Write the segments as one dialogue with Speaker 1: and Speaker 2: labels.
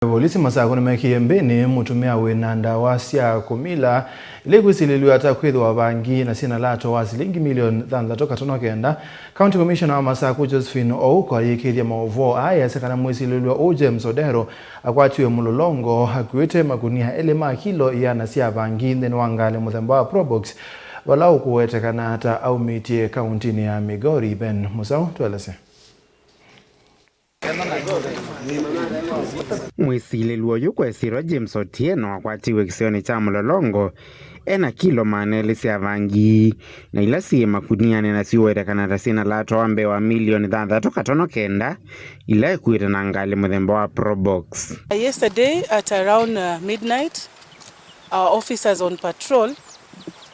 Speaker 1: Polisi Masaku nimekie mbini mutumia wina ndawa sya kumila ili kwisililwa ata kwithiwa vangi na sina lato wa silingi milioni 6.9. County Commissioner wa Masaku Josephine Ouko ayikithia mauvoo aya kana mwisililwa u James Odero akwatiwe mulolongo akuite makunia eli ma kilo iana sya vangi nthini wa ngali muthemba wa Probox vala ukuwetekana ata aumitie kauntini ya Migori. Ben Musau tuelese.
Speaker 2: Mwisililwa uyu kwesirwa James Otieno akwatiwe kisioni cha mulolongo ena kilo maana sya vangi na ila si makuniani na siuwetekana ta sina latwa mbee wa milioni 6.9 ila ikuite na ngali muthemba wa Probox.
Speaker 3: Yesterday at around midnight, our officers on patrol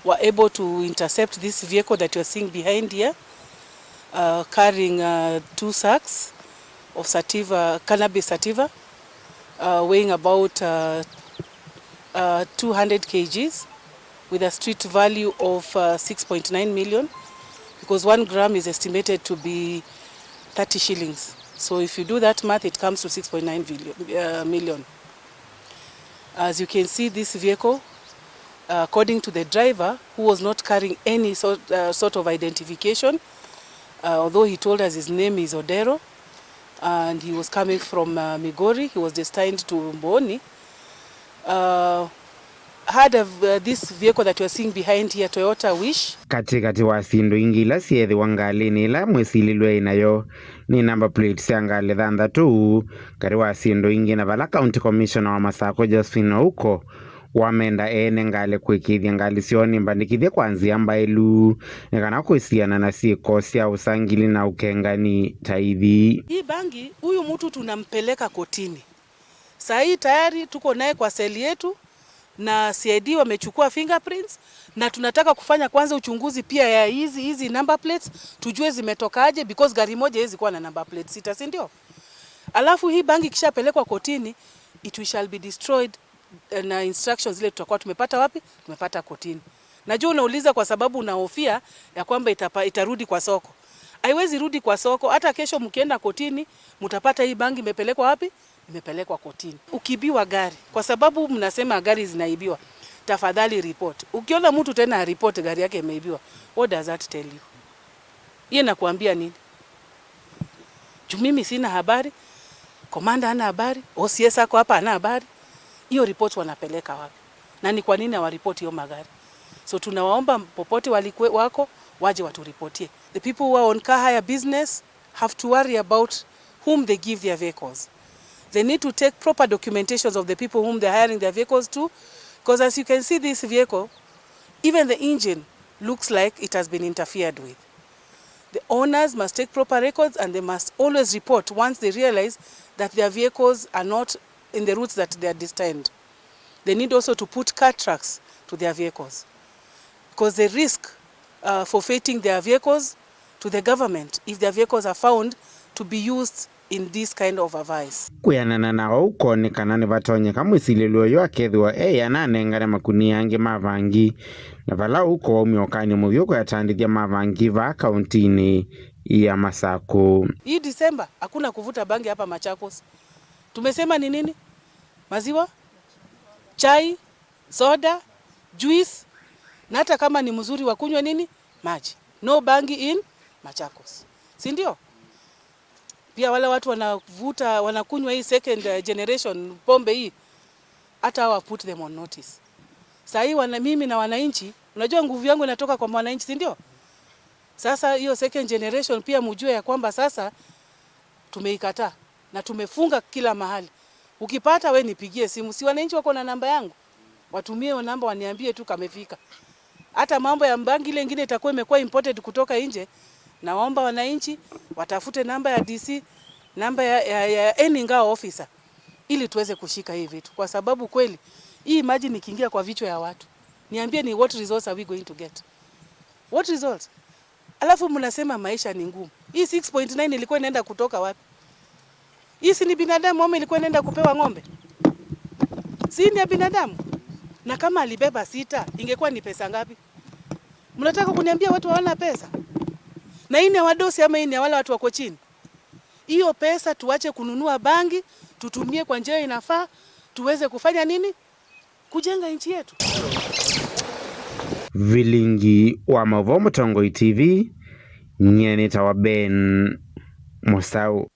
Speaker 3: were able to intercept this vehicle that you are seeing behind here, carrying two sacks of sativa, cannabis sativa, weighing about 200 kgs with a street value of 6.9 million, because 1 gram is estimated to be 30 shillings. So if you do that math, it comes to 6.9 million. As you can see, this vehicle, according to the driver, who was not carrying any sort of identification, although he told us his name is Odero, and he was coming from Migori, he was destined to Mboni, had this vehicle that you are seeing behind here, Toyota Wish.
Speaker 2: Katikati wa sindu ingi ila syethiwa ngalini ila mwisililwe inayo ni number plate sya ngali 6 kari wa sindu ingi na vala County Commissioner wa Masaku Josephine Ouko wamenda ene ngali kwikithia ngali syoni mbandikithie kwanzia mbailu nikana kwisiana na siko sya usangili na ukengani taithi.
Speaker 3: Hii bangi huyu mtu tunampeleka kotini. Saa hii tayari tuko naye kwa seli yetu na CID wamechukua fingerprints na tunataka kufanya kwanza uchunguzi pia ya hizi number plates tujue zimetokaje, because gari moja haiwezi kuwa na number plate 6, si ndio? Alafu hii bangi ikishapelekwa kotini it shall be destroyed na instructions zile tutakuwa tumepata wapi? Tumepata kotini. Najua unauliza kwa sababu unahofia ya kwamba itarudi kwa soko. Haiwezi rudi kwa soko. Hata kesho mkienda kotini mtapata hii bangi imepelekwa wapi? Imepelekwa kotini. Ukiibiwa gari, kwa sababu mnasema gari zinaibiwa, tafadhali report. Ukiona mtu tena report gari yake imeibiwa, what does that tell you? Yeye nakuambia nini? Juu mimi sina habari, komanda hana habari, OCS ako hapa hana habari. Hiyo report wanapeleka wapi? Na ni kwa nini hawaripoti hiyo magari? So tunawaomba popote walikwe wako waje waturipotie. The people who are on car hire business have to worry about whom they give their vehicles. They need to take proper documentations of the people whom they're hiring their vehicles to, because as you can see this vehicle, even the engine looks like it has been interfered with. The owners must take proper records and they must always report once they realize that their vehicles are not in the routes that they are destined. They need also to put car tracks to their vehicles, because they risk forfeiting their vehicles to the government if their vehicles are found to be used in this kind of a vice.
Speaker 2: Kwianana na Ouko ni kana ni vatonyeka mwisililwa uyu akethiwa eyananengane makunia angi ma vangi na vala Ouko waumia ukani muvyu kuyatandithya ma vangi va kauntini ya Masaku.
Speaker 3: Hii Disemba hakuna kuvuta bangi hapa Machakos. Tumesema ni nini? Maziwa, chai, soda, juice, na hata kama ni mzuri wa kunywa nini? Maji. No bangi in Machakos. Si ndio? Pia wale watu wanavuta, wanakunywa hii second generation pombe hii, hata hawa put them on notice. Sasa hii mimi na wananchi, unajua nguvu yangu inatoka kwa mwananchi, si ndio? Sasa hiyo second generation pia mjue ya kwamba sasa tumeikataa na tumefunga kila mahali. Ukipata we nipigie simu, si wananchi wako na namba yangu? Watumie namba waniambie tu kamefika. Hata mambo ya bangi ile nyingine itakuwa imekuwa imported kutoka nje. Naomba wananchi watafute namba ya DC, namba ya any ngao officer ili tuweze kushika hii vitu, kwa sababu kweli hii maji nikiingia kwa vichwa ya watu, niambie ni what results are we going to get? What results? Alafu mnasema maisha ni ngumu. Hii 6.9 ilikuwa inaenda kutoka wapi? Hii si ni binadamu ama ilikuwa inaenda kupewa ng'ombe? Si ni ya binadamu? Na kama alibeba 6, ingekuwa ni pesa ngapi? Mnataka kuniambia watu hawana pesa? Na hii ni wadosi ama hii ni wale watu wako chini? Hiyo pesa tuache kununua bangi. Tutumie kwa njia inafaa, tuweze kufanya nini? Kujenga nchi yetu.
Speaker 2: Vilingi wa Mauvoo Mutongoi TV, nye nitawa Ben Musau.